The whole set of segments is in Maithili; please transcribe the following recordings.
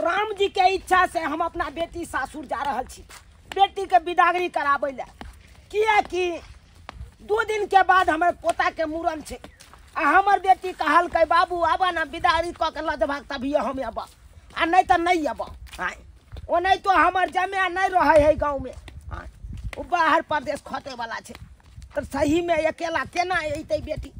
राम जी के इच्छा से हम अपना बेटी सासुर जा रहल छी बेटी के बिदागरी कराबै ला, कियाकि 2 दिन के बाद हमर पोता के मूड़न छै आ हमर बेटी कहलकै बाबू आबऽ ने बिदागरी कऽ के लऽ जेबहक तभिए हम अयबह आ नहीं तऽ नहीं अयबह। आँय ओनाहितो हमर जमाए नहीं रहै है गाँवमे, आँय ओ बाहर परदेश खटैवला छै, तऽ सहीमे अकेला केना अयतै बेटी।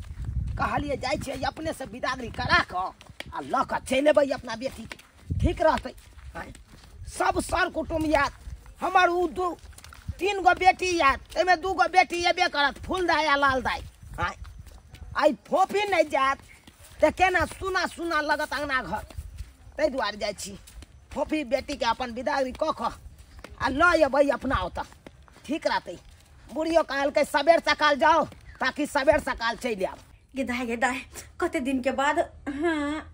कहलियै जाइ छियै अपने से बिदागरी करा कऽ आ लऽ कऽ चलि अयबै अपना बेटीके, ठीक रहतै। आँय सब सर कुटुम्ब आयत, हमर ओ 2-3 गो बेटी आयत, ताहिमे 2 गो बेटी अयबे करत, फूल दाइ आ लाल दाइ। आँय आइ फोफी नहि जायत तऽ केना सुना सुना लगत अङ्गना घर, ताहि दुआरे जाइ छी फोफी बेटीके अपन बिदागरी कऽ कऽ आ लऽ अयबै अपना ओतऽ, ठीक रहतै। बुढ़ियो कहलकै सबेर सकाल जाओ ताकि सबेर सकाल चलि आब। गे दाइ गे दाइ, कते दिन के बाद हाँ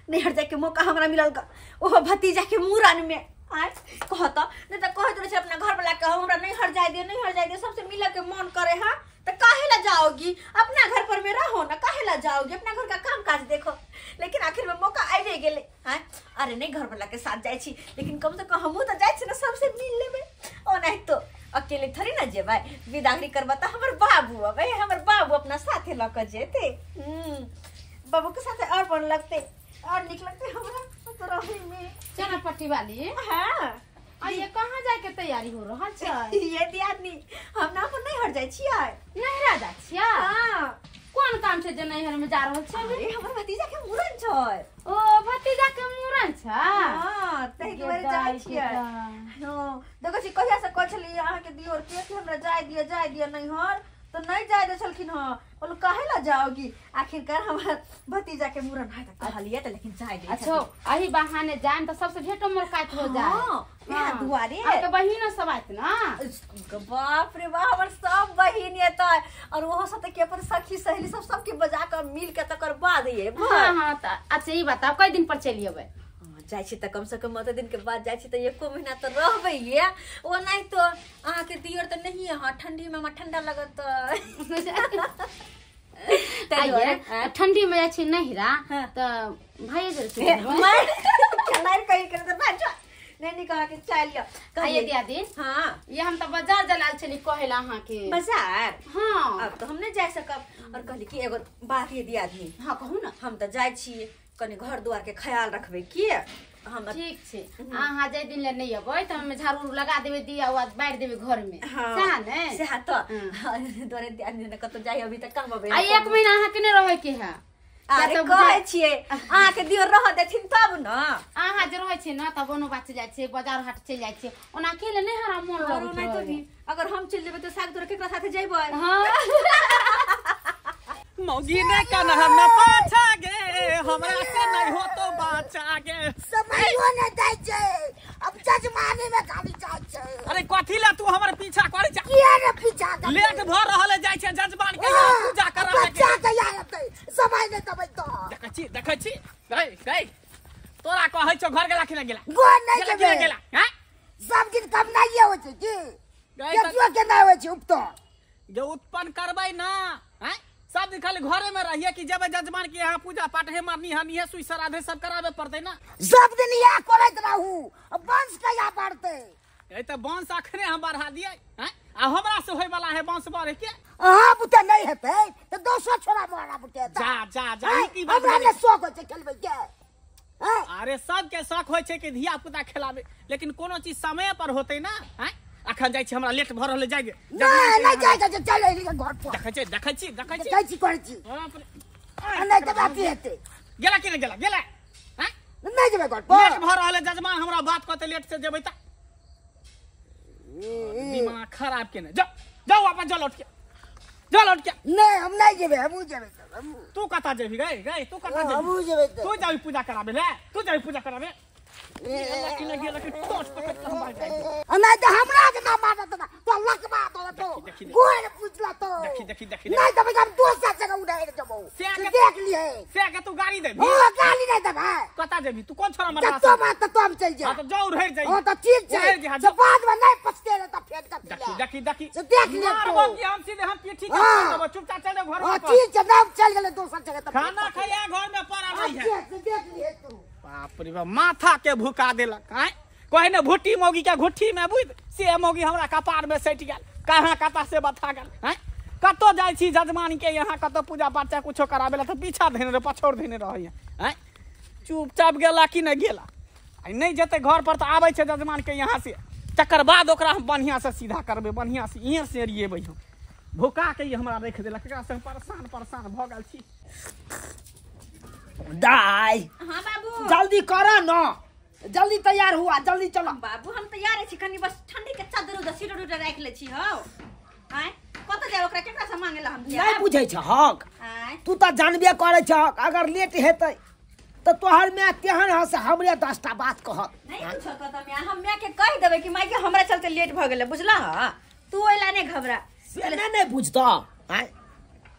नैहर जाके मौका हमरा मिलल ग, ओहो भतीजा के मूड़न में। आय कहत नहीं तो कहत रहे अपना घर वाला के हमरा नैहर जाय दे नैहर जाय दे, सबसे मिले के मन करे। हाँ तो काहे ला जाओगी, अपना घर पर में रहो ना, काहे ला जाओगी, अपना घर का काम काज देखो। लेकिन आखिर में मौका आबि गेलै। आय अरे नहीं घर वाला के साथ जाइ छी, लेकिन कम से कम हमहूँ तो जाइ छी ना सबसे मिल लेबै। ओनाहि तो अकेले थोड़ी ना जेबै, बिदागरी करबा तऽ हमर बाबू अबै, हमर बाबू अपना साथे लऽ कऽ जेतै। बाबू के साथे और मन लगतै और निक लगतै हमरा तो रही में। चना पट्टी वाली हाँ आ ये कहाँ जाय के तैयारी हो रहल छै? ये दियादनी हम ना अपन नैहर जाइ छियै। नैहरा जाइ छियै? हाँ। कोन काम छै जे नैहर में जा रहल छै? अरे हमर भतीजा के मूड़न छै। ओ भतीजा के मूड़न छै? हाँ ताहि दुआरे जाइ छियै। हाँ देखै छी कहिया से कहै छलियै अहाँके दियोर के कि हमरा जाय दिअ जाय दिअ नैहर, तो नहीं जाय दे छलखिन। हाँ बोलो काहे ला जाओगी, आखिरकार हमर भतीजा के मूड़न है त कहलियै त, लेकिन जाय दे। अच्छा अही बहाने जान त सबसे भेटो मुलाकात हो जाए। हां इहा दुआरे आ त बहिनो सब आयत ना। बाप रे बाप हमर सब बहिन एतै और ओहो सब त के अपन सखी सहेली सब सबके बजा के मिल के तकर बाद ये। हां हां त अच्छा ई बताओ कई दिन पर चलि अबै? जाइ छी त कम से कम ओते दिन के बाद जाइ छी त 1 महीना त रहबै ये। ओ नहीं तो अहाँ के दियोर त नहीं है। हाँ ठंडी में हमरा ठंडा लगत। ठंडी में जाइ छी नैहरा त भाई जर से चलाइ कहि के त भाई नहीं नहीं कहा के चल लियो। कहिए दियादी। हां ये हम त बाजार जलाल छली कहेला अहाँ के बाजार। हां अब तो हम नहीं जा सकब। और कहली कि एगो बात ये दियादनी। हां कहू ना। हम त जाइ छी कनी घर द्वार के ख्याल रखबै की हम। ठीक छै अहाँ जाय दिन ले नहीं अबै त हम झाड़ू लगा देबै, दिया उआ बारि देबै घर में। सएह ने? सएह त दुआरे दियादनी ने कतौ जाइ अभी त काम अबै। आ 1 महीना अहाँ के नहि रहै के है? अरे कहै छियै अहाँ के दियोर रह देथिन तब न। अहाँ जे रहै छियै न तब कोनो बात जाइ छियै बाजार हाट चलि जाइ छियै, ओना अकेले नहि हमरा मोन लगै छै। तो भी अगर हम चलि जेबै त साग तोरा केकरा साथे जइबै? हां मौगी ने कन्हा में पाछा गे, हमरा से नहीं हो तो बाचा गे। समयो ने दै छै अब जजमानी में खाली जाइ छै। अरे कथी ला तू हमर पीछा करै छै? किया ने पीछा कर? लेट भ रहल जाइ छै जजमान के यहाँ पूजा कराबै के। बच्चा के यहाँ एतै समय नै देबै तो। देखै छी देखै छी गई गई तोरा कहै छौ घर गेला कि नै गेला? घर नै गेला गेला। हैं सब दिन कम नहीं होइ छै की केकरो के नै होइ छै उपतो जे उत्पन्न करबै ना। हैं सब दिन खाली घरे में रहिए कि जब जजमान के यहाँ पूजा पाठ है मरनी हनी है सुई श्राद्ध सब करावे पड़ते ना। सब दिन यह करैत रहू वंश कहिया बढ़ते? ए त वंश अखने हम बढ़ा दिए। हैं आ हमरा से होय वाला है वंश बढ़े के? अहाँ बुते नहीं हेतै त दोसर छोरा मोरा बुते। जा जा जा ई की बात हमरा ने शौक होइ छै खेलबै के। अरे सब के शौक होइ छै कि धिया पुता खेलावे, लेकिन कोनो चीज समय पर होते ना। हैं अखन जाइ छी हमरा लेट भ रहल जाय। नहीं नहीं जाय के चल एली घर पर। देखै छी देखै छी देखै छी देखै छी करै छी। आ नहीं त बात हेतै। गेला कि नै गेला गेला? हैं नहीं जेबै घर पर, लेट भ रहल है जजमान हमरा बात कहते लेट से जेबै त दिमाग खराब केने। जा जाओ वापस जा लौट के जा लौट के। नहीं हम नहीं जेबै, हमहू जेबै। तू कता जेबी गई गई तू कता जेबी? हमहू जेबै। तू जाबी पूजा कराबे ले, तू जाबी पूजा कराबे। नहीं तो हमरा के ना मारत ना तो लकबा तो तो गोर पूछला तो देखी देखी देखी। नहीं तो हम दोसर जगह उड़ाए जबो देख लिए से के तू गाड़ी देबी? हां गाड़ी नहीं देबे। कता जेबी तू? कोन छोरा मरला तो बात तो हम चल जा। हां तो जाऊ रह जाई। हां तो ठीक छै, जब बाद में नहीं पछते रह त फेर कथी। देखी देखी देखी से देख लिए मारबो कि हम सीधे हम पीठी के देबो। चुपचाप चल घर में। हां ठीक छै, हम चल गेले दोसर जगह त खाना खाया घर में पड़ा रही है। देख लिए तू। बाप रे बाप, माथा के भुका देलक। आँय कहे ने भुट्टी मौगी के घुट्ठी में बुझ, से मौगी हमरा कपार में सटि गेल, कहाँ कता से बथा गेल। आँय कतौ जाइ छी जजमान के यहाँ, कतौ पूजा पाठ चाहे कुछो कराबे ला तऽ पीछा धेने रह, पछोड़ धेने रहैया। आँय चुपचाप गेला कि नहि गेला? आ नहि जेतै घर पर तऽ आबै छै जजमान के यहाँ से, तकर बाद ओकरा हम बढ़िआँ से सीधा करबै, बढ़िआँ से इहे से एरिएबै हम। भुका के ई हमरा राखि देलक, एकरा से हम परेशान परेशान भऽ गेल छी। दाई हाँ बाबू जल्दी कर न, जल्दी तैयार हुआ, जल्दी चलो। बाबू हम तैयार छी, कनी बस ठंडी के चादर उधर सीटर उटर राखि ले छी। हौ आय कत जाय ओकरा केकरा से मांगे ला हम नहीं बुझै छहक आय? तू तऽ जानबे करै छहक, अगर लेट हेतै तऽ तोहर माय तेहन हस हमरे 10टा बात कहत। नहीं पूछो कत माय, हम माय के कहि देबै कि माय के हमरा चलते लेट भ गेलै, बुझला? तू ओइला नहीं घबरा। से नहीं नहीं बुझतौ। आय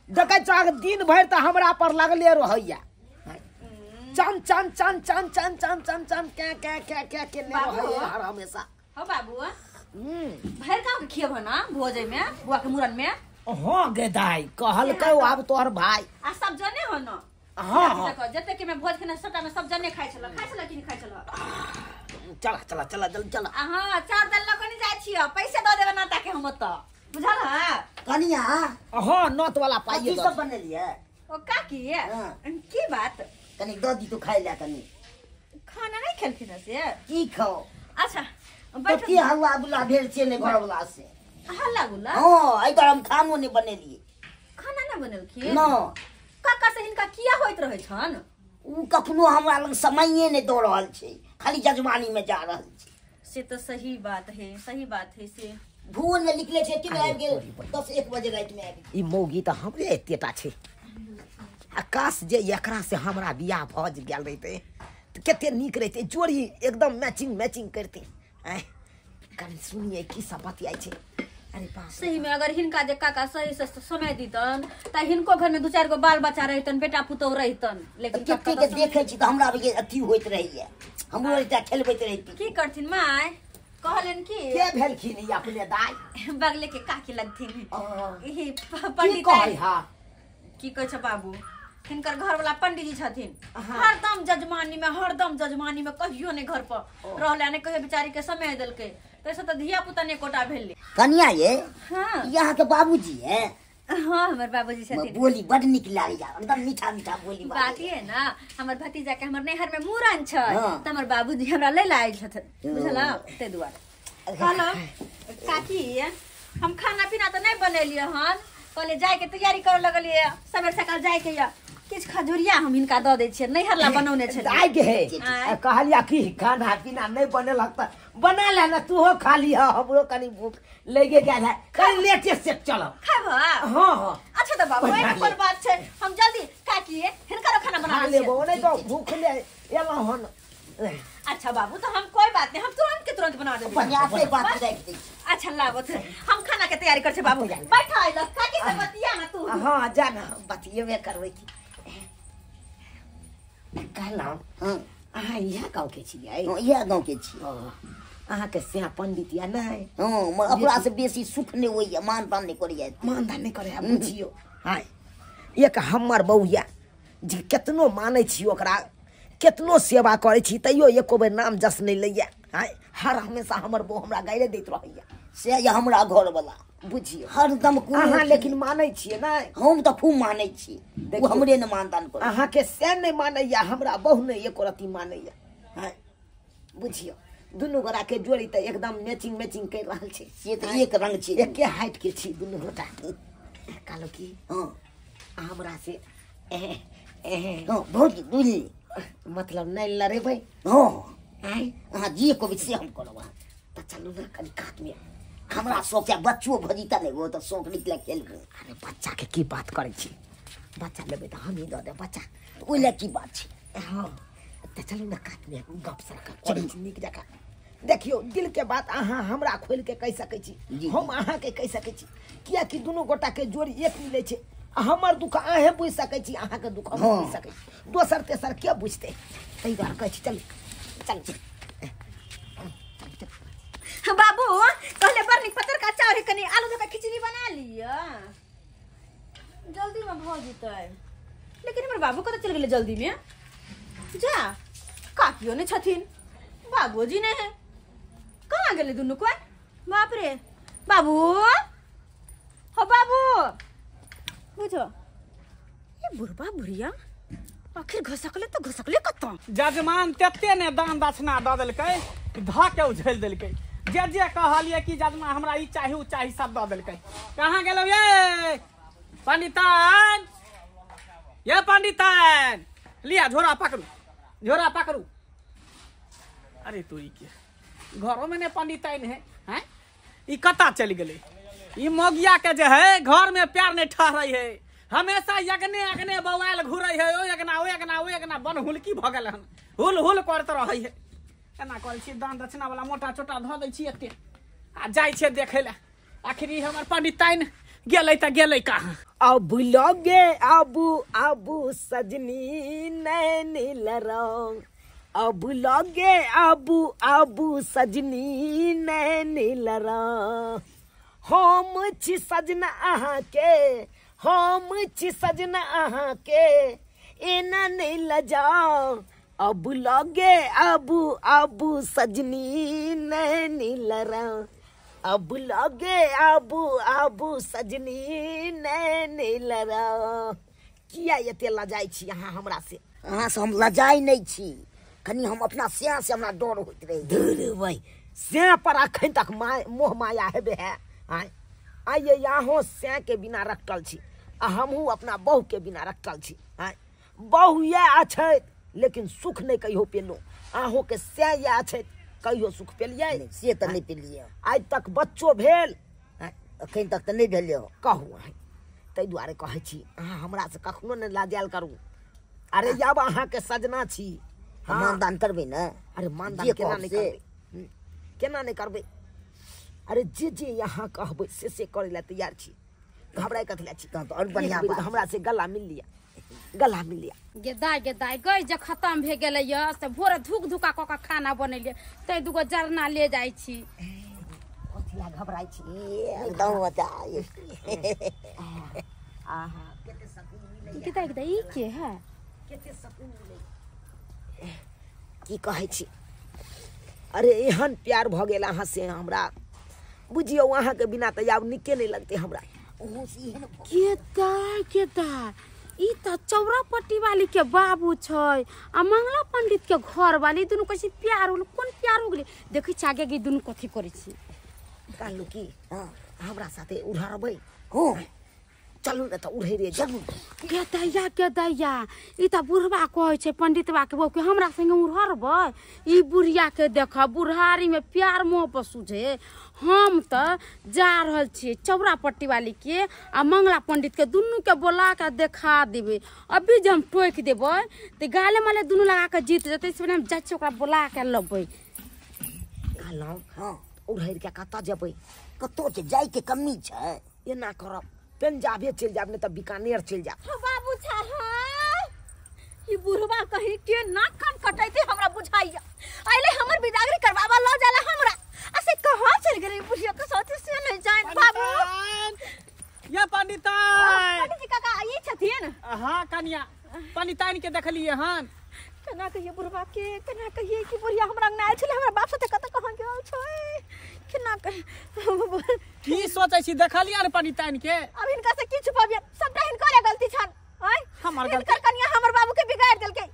देखै छहक दिन भरि तऽ हमरा पर लगले रहैया, चम चम चम चम चम चम चम चम क्या क्या क्या क्या के ले रहैया हर हमेशा। हो बाबू भरि गाँव के खियब ना भोज में, बुआ के मुरन में? हाँ गे दाई कहलकै आब तोहर भाई आ सब जने हो न? हाँ हाँ जते के मैं भोज खेने सबटा में सब जने खाइ छल, खाइ छल कि नहीं खाइ छल? चला चला चला जल्दी चला। हां चार दल ल कनी जाइ छियै, पैसा दऽ देबै नाता के हम त, बुझल है कनिया? हां नत वाला पाई की सब बनेलियै? ओ काकी की बात, कनी दऽ दी तू खाइ ले। कनी खाना नहीं खेलखिन से? की खाओ? अच्छा बैठ। की हल्ला गुल्ला भेल छै ने घर वाला से? हल्ला गुल्ला? हां एहि दुआरे हम खानो नहीं बनेलियै। खाना नहीं बनेलखिन? न काका से हिनका किया होइत रहै छन? उ कखनो हमरा लग समये नहीं दऽ रहल छै, खाली जजमानी में जा रहल छै। से तो सही बात है, सही बात है। से भुवन में निकले छै कि आबि गेल 10-1 बजे राति में आबि। ई मौगी तऽ हमरे एतेटा छै, आकाश जे एकरा से हमरा बियाह भऽ गेल रहितै तऽ कते नीक रहितै, जोड़ी एकदम मैचिंग मैचिंग करतै। आँय कनि सुनियै की सब बतियाइ छै। अरे बाप, सही में अगर हिनका जे काका सही से समय दीतन त हिनको घर में 2-4 गो बाल बच्चा रहितन, बेटा पुतोह रहितन। लेकिन कते के देखै छी त हमरा अथी होइत रहैया, हमरो एकटा खेलबैत रहिती। की करथिन माय? कहलन कि के भेलखिन ई अपने दाई? बगले के काकी लगथिन। ई पंडित कहै हा की कहै छ बाबू, हिनकर घर वाला पंडित जी छथिन, हरदम जजमानी में, हरदम जजमानी में, कहियो नहीं घर पर रहले, ने कहियो बेचारी के समय देलकै, तैसे तो धिया पुता ने कोटा भेलै। कनिया ये हां यहाँ के बाबूजी है? हां हमर बाबूजी छथिन। बोली बड नीक लागैया, एकदम मीठा मीठा बोली। बात ये ना हमर भतीजा के हमर नैहर में मुड़न छै त हमर बाबूजी हमरा ले आयल छथिन, बुझला? ते दुआरे कहलो काकी हम खाना पीना त नहीं बनेलियै हन, कहले जाय के तैयारी करे लगलियै, सबेर सकाल जाय के या किछ खजुरिया हम हिनका दऽ दै छियै, नैहर ला बनौने छलियै। दाइ गे कहलिया कि खाना पीना नहीं बनेलक त बना ले ना, तूहो खा लिह, हमरो कनी भूख लगे गेल है, कनी लेटे से चलब। खाबह? हां हां। अच्छा त बाबू एहन कोन बात छै, हम जल्दी काकी हिनकरो खाना बना लेबो, नहीं तो भूख ले एलौ हन। अच्छा बाबू तो हम कोई बात नहीं, हम तुरंत के तुरंत बना देबै। बढ़िया से बात राखि दै। अच्छा लाबो हम खाना के तैयारी कर छै बाबू, बैठ आइल काकी से बतिया ना तू। हां जा ना बतियेबे करबै की। कहलहुँ अहाँ इएह गाँव के छियै? इएह गाँव के छियै। अहाँ के स्या पंडित या नहीं? हाँ, अपना से बेसी सुख नहीं होइया, मान तान नहीं करैया। मान तान नहीं करैया बुझियौ। हाँ एक हमर बौआ जे केतनो मानै छी ओकरा, केतनो सेवा करै छी तैयो एको बेर नाम जस नहीं लैया। हाँ हर हमेशा हमर बौ हमरा गाइरे दैत रहैया। से ये हमरा घर वाला बुझियौ हरदम। अहाँ लेकिन मानै छियै नहि? हम तऽ खूब मानै छी, ओ हमरे ने मानदान करै। अहाँके से नहि मानैया, हमरा बहु नहि एको रत्ती मानैया। हाँ बुझियौ दुनू गोरा के जोड़ी तऽ एकदम मैचिंग मैचिंग करि रहल छै। से तऽ एक रंग छै, एके हाइट के छी दुनू गोटा। कहलहुँ कि हँ हमरा से हँ बहुत दूरी मतलब नहि लड़ेबै? हँ अहाँ जे कहबै से हम करब। तऽ चलू ने कनि कातमे, हमरा शौक है बच्चो भजीता नहीं वो तो शौक निकला खेलबो। अरे बच्चा के की बात करै छी, बच्चा लेबै तऽ हमही दऽ देब बच्चा, ओहि लए की बात छै। हँ तऽ चलू ने कातमे गप सप करै छी नीक जकाँ। देखियौ दिल के बात अहाँ हमरा खोलि के कहि सकै छी, हम अहाँके कहि सकै छी, कियाकि दुनू गोटाके जोड़ी एक मिलै छै। हमर दुख अहें बुझि सकै छी, अहाँके दुख हम बुझि सकै छी, दोसर तेसर के बुझतै? ताहि दुआरे कहै छी चलू चलू। बाबू कहले बड़ नीक पतर का चाउर है, कनी आलू धऽ के खिचड़ी बना लिअ, जल्दी में भऽ जेतै। लेकिन हमर बाबू कतऽ चलि गेलै जल्दी में? जा काकी काकियो नहि छथिन, बाबूजी नहि है, कहाँ गेलै दुनू कोइ? बाप रे बाबू, हो बाबू, बुझो ये बुढ़बा बुढ़िया आखिर घसकले तो घसकले कतऽ? जजमान तेते ने दान दक्षिणा दऽ देलकै कि धऽ के उझेल देलकै। जे जे कहलियै कि जजमान हमरा ई चाही ओ चाही सब दऽ देलकै। कहाँ गेलौ ये पंडितान? ये पंडितान लिया झोरा पकड़ू, झोरा पकड़ू। अरे तोरी के घरों में ने पंडिताइन है, हैं? ई कतऽ चलि गेलै? ई मोगिया के जे है घर में प्यार नहीं ठहरै है, हमेशा यगने अगने बौआल घुरै है, ओ यगना ओ यगना ओ यगना बन हुलकी भऽ गेल हन, हुल हुल करैत रहै है। एना करै छी दान दक्षिणा वाला मोटा चोटा धऽ दै छी एते आ जाइ छै देखै लए। आखिर ई हमर पंडिताइन गेलै तऽ गेलै कहाँ? अब लगे आबू आबू सजनी नैन लरंग, अब लगे आबू आबू सजनी नैन लरंग, हम छी सजना अहाँके, हम छी सजना अहाँके, एना नहीं लजाओ, अब लगे आबू आबू सजनी नैन लरंग, अब लगे आबू आबू सजनी नैन लरंग। किया एते लजाइ छी अहाँ हमरा से? अहाँ से हम लजाइ नहि छी, कनि हम अपना स्या से हमरा डर होइत रहै। धुर भाई, स्या पर अखन तक मोह माया हेबे है। आय आइए यहाँ स्या के बिना रखल छी आ हमहूँ अपना बहू के बिना रखल छी। आय बहू इएह अछैत लेकिन सुख नहि कहियो पेलहुँ, अहूँ के स्या इएह अछैत कहियो सुख पेलियै? से तऽ नहि पेलियै। आइ तक बच्चो भेल? अखन तक तऽ नहि भेलै। कहू अहाँ, ताहि दुआरे कहै छी अहाँ हमरा से कखनो नहि लाजायल करू। अरे आब अहाँके सजना छी, मानदान करबै ने? अरे मानदान केना नहि करबै, केना नहि करबै? अरे जे जे यहाँ कहबै से से करै लए तैयार छी, घबराइ कथी लए छी? तहन तऽ आओर बढ़िआँ बात। हमरा से गला मिल लिअ, गला मिल लिअ। गेदाय गेदाय गै जे खतम भए गेलै यऽ से भोरे धूक धुका कऽ कऽ खाना बनेलियै, तै दूगो जरना ले जाइ छी। कथी लए घबराइ छी? एकदम बता। आहा कते सकून मिलैया, गेदाय गेदाय ई के है? कते सकून मिलैया। की कहै छी? अरे एहन प्यार भऽ गेल अहाँ से हमरा, बुझियौ अहाँके बिना तऽ आब नीके नहि लगतै हमरा। गेदाय गेदाय ई तऽ चौरा पट्टी वाली के बाबू छै आ मंगला पंडित के घर वाली, दुनू कैसे प्यार होल? कोन प्यार हो गेलै? देखै छी आगे दुनू कथी करै छी। कहलहुँ की हमरा साथे उड़हरबै? हो चलू ने तऽ उड़हे रे चलू। गेदैया गेदैया ई तऽ बुढ़बा कहै छै पंडितबा के बहू के हमरा संगे उड़हरबै। ई बुढ़िया के देख बुढ़ारी में प्यार मोह पर सुझे। हम तऽ जा रहल छियै चौरा पट्टी वाली के आ मंगला पंडित के दुनू के बोला के देखा देबै। अभी जे हम टोकि देबै तऽ गाले माले दुनू लगा के जीत जेतै, से हम जाइ छियै ओकरा बोला के लबै। कहलहुँ हँ उड़हरि के कतऽ जेबै? कतौ छै जाइके कमी छै। एना करब पंजाबे चलि जायब, नहि तऽ बीकानेर चलि जायब। बाबू छा ई बुढ़वा कहीं के नाक कान कटैते हमरा बुझाइया। अइले हमर बिदागरी करवावा ल जाला हमरा, आ से कहाँ चल गेलै बुढ़िया के साथ से नहीं जान। बाबू ये पंडिताइन, पंडित जी काका ई छथिन? हां कनिया पंडिताइन के देखलियै हन। केना कहिए बुढ़वा के, केना कहिए कि बुढ़िया हमरा अंगना आयल छलै, हमरा बाप साथे कतऽ कहाँ गेल छै, केना कहिए? की सोचै छी? देखलियै ने पंडिताइन के? अब हिनका से की छुपाबियै, सबटा हिनकरे गलती छन। आय हमर गलती? हिनकर कनिया हमर बाबू के बिगाड़ देलकै।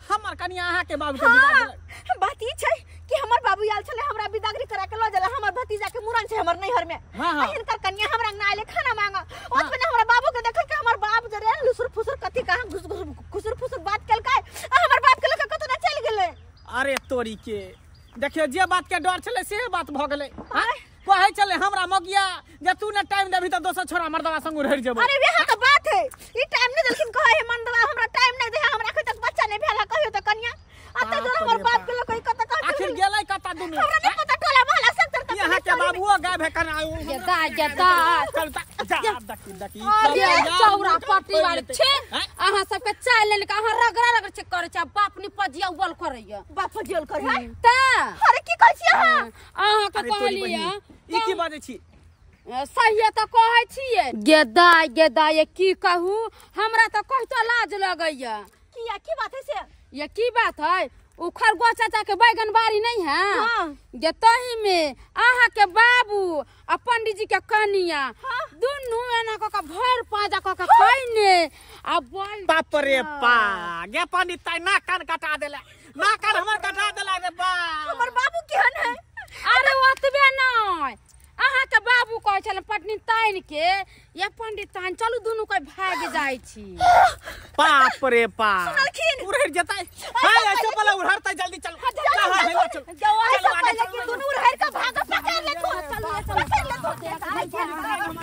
हमर कनिया अहाँ के बाबू के बिगाड़ देलकै? बात ई छै कि हमर बाबू आयल छलै हमरा बिदागरी करा के ल जाला, हमर भतीजा के मुड़न छै हमर नैहर में। हाँ। हिनकर कनिया हमरा अंगना आयले खाना मांगा, ओतबे ने हमरा बाबू के देखल के हमर बाप जरे लुसुर फुसुर कथी कहाँ घुस घुस घुसुर फुसुर बात केलकै आ हमर बाप के लके कतौ ना चलि गेलै। अरे तोरी के देखियो जे बात के डर छलै से बात भऽ गेलै। कहै छलै हमरा मगिया जे तू ने टाइम देबही तऽ दोसर छोरा मर्दवा संग उड़हरि जेबै। अरे वएह तऽ बात है, ई टाइम नहि देलखिन। कहै है मर्दवा हमरा टाइम नहि दे, हमरा अखन तक बच्चा नहि भेल है, कहियो तऽ कनिया आ तऽ जोर हमर बाप के लके कतऽ कहाँ आखिर गेलै कतऽ दुनू? हमरा नहि पता, टोला मोहल्ला सब तर यहाँ के बाबुओ गायब है कना। गेदाय गेदाय चल जा देखी देखी चौरा पट्टी वाली छे अहाँ सबके चाय लेने के अहाँ रगड़ा रगड़ छै करै छै, बाप नि पजिया उबल करैया। बाप पजियल करै है तऽ? अरे की कहै छी अहाँ? अहाँ के कहलियै ई की बाजै छी? सहिए तऽ कहै छियै। गेदाय गेदाय की कहू, हमरा तऽ कहितो लाज लगैया। किया की बात है से? ये की बात है? उ खरगोश चाचा के बैगन बाड़ी नहीं है? हाँ। गे तही में अहाँ के बाबू आ पंडित जी के कनिया दुनू एना क के भर पाजा क के कइने आ बोल। बाप रे बा, गे पंडित ताई ना कान कटा देला, ना कान हमर कटा देला रे बा। हमर बाबू केहन है? अरे ओतबे नहीं, अहाँ के बाबू कहै छल पटनी ताइन के या पंडित ताइन चलू दुनू कोई भाग जाय छी। बाप रे बाप, सुनलखिन? उड़हर जतै। हां ऐसे पहले उड़हरतै, जल्दी चल। कहां है चल, जो ऐसे पहले कि दुनू उड़हर के भाग पकड़ ले तो, पकड़ ले तो।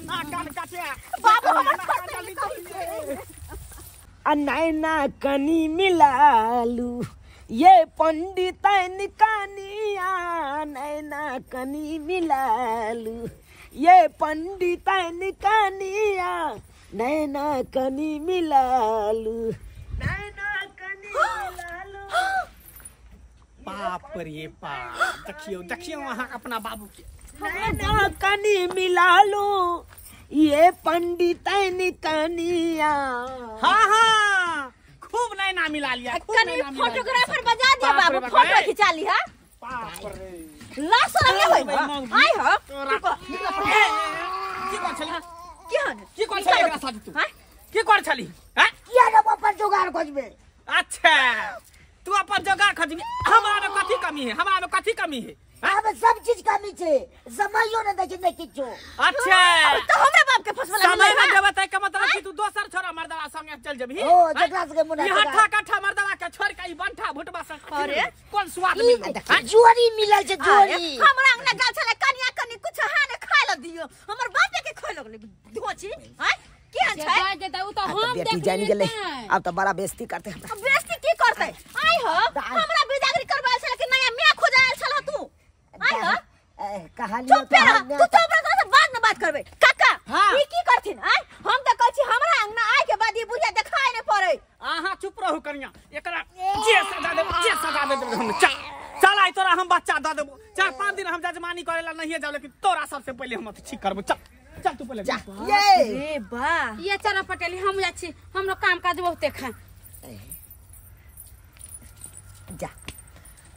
ना कान काटे बाबू हमर छोड़। आ नैना कनी मिलालू ये पंडितन कनिया, नैना कनी मिलालू ये पंडितन कनिया, नैना कनी मिलालू, नैना कनी मिलालू। बाप रे बाप, देखियो देखियो अहाँ अपना बाबू के। नैना कनी मिलालू ये पंडितन कनिया। हाँ हाँ, खूब नैना मिला लिया, खूब कनी नैना मिला लिया। फोटोग्राफर बजा दिया बाप रे बाबू, बाप, फोटो ए। खिंचा ली। हां बाप रे ला शरम नहीं होई। आइ हो तोरा। की कर छली? केहन की कर छली एकरा साथ तू? हां की कर छली? हैं? किया ना अपन जोगाड़ खोजबे? अच्छा तू अपन जोगाड़ खोजबी, हमरा में कथी कमी है? हमरा में कथी कमी है? अब सब चीज कमी छे, समयो न दै छै नै किछो। अच्छा तो हमरा बाप के फसवला समय न देबे त के मतलब कि तू दोसर छोरा मर्दवा संगे चल जेबही? ओ जकरा सके मुना ई हट्ठा कट्ठा मर्दवा के छोड़ के ई बंठा भुटवा से अरे कोन स्वाद मिलतै? जोरी मिलल छै, जोरी। हमरा अंगना गाल छले कनिया कनी कुछ हाने खाय ल दियो, हमर बाप के खोय लगले धोची। हां केहन छै? गे त उ त हम बेटी देख जान गेलै, अब त बड़ा बेइज्जती करते हमरा। अब बेइज्जती की करते? आइ हो हमरा बिदागरी करवायल छले कि नया मियां खोजायल छल तू? आइ हो कहानी चुप रह तू, तो हमरा से बाद में बात करबे काका। हाँ। ई की करथिन? आइ हम त कहै छी हमरा अंगना आइ के बाद ई बुढ़िया देखाय नै पड़े। अहाँ चुप रहू कनिया, एकरा जे सजा देब, जे सजा देब हम। चल चल आइ तोरा हम बच्चा द देबो। 4-5 दिन हम जजमानी करेला नहीं जाब, लेकिन तोरा सबसे पहले हम ठीक करबो। चल चल तू पहले जा। ये रे बा ये चरा पटेली हम जा छी, हमरो काम काज बहुते खा जा।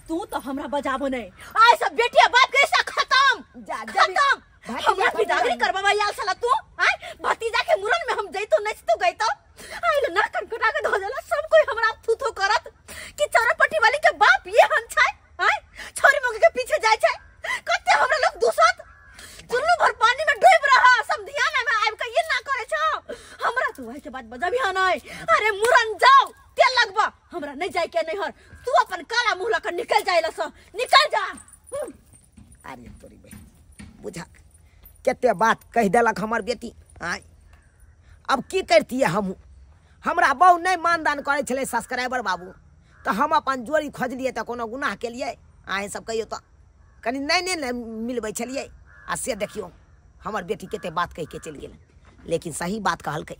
तू तो हमरा बजाबो नहीं, आइ सब बेटिया बाप के रिश्ता खत्म। जा खत्म। हमरा बिदागरी करबा आयल छला तू? आइ भतीजा के मुरन में हम जइतो नचतो गइतो, आइ ना कन कटा के धो देला सब कोई हमरा थू थू करत कि चरपट्टी वाली के बाप ये हन छै। आइ छोरी मोगी के पीछे जाय छै, कते हमरा लोग दुसत चुल्लू भर पानी में डूब रहा समधियाना में आबि के ये ना करे छौ। हमरा तू आइ के बाद बजाबी नहीं। अरे मुरन जाओ तेल लगबा, हमरा नहीं जाय के नहीं हर, तू अपन काला मुंह लकर निकल जाय लस, निकल जा। अरे तोरी बे बुझा कते बात कह देलक हमर बेटी। आय अब की करतियै हमहूँ? हमरा बहु नहीं मानदान करै छलै सब्सक्राइबर बाबू, तऽ हम अपन जोड़ी खोजलियै तऽ कोनो गुनाह केलियै? अहाँ सब कहियौ तऽ कनि नहि नहि ने मिलबै छलियै। आ से देखियौ हमर बेटी कते बात कहि के चलि गेल, लेकिन सही बात कहलकै।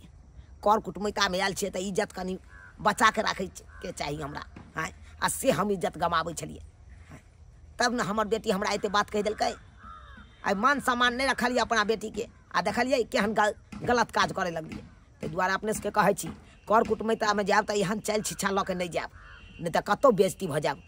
कर कुटुमैतामे आयल छियै तऽ इज्जत कनि बचा के राखै के चाही हमरा। आँय आ से हम इज्जत गमाबै छलियै तब ने हमर बेटी हमरा एते बात कहि देलकै। आइ मान सम्मान नहि रखलियै अपना बेटीके, आ देखलियै केहन गलत काज करे लगलियै। ताहि दुआरे अपने सबके कहै छी कर कुटुमैतामे जायब तऽ एहन चालि छिछा लऽ के नहि जायब, नहि तऽ कतहु बेइज्जती भऽ जायब।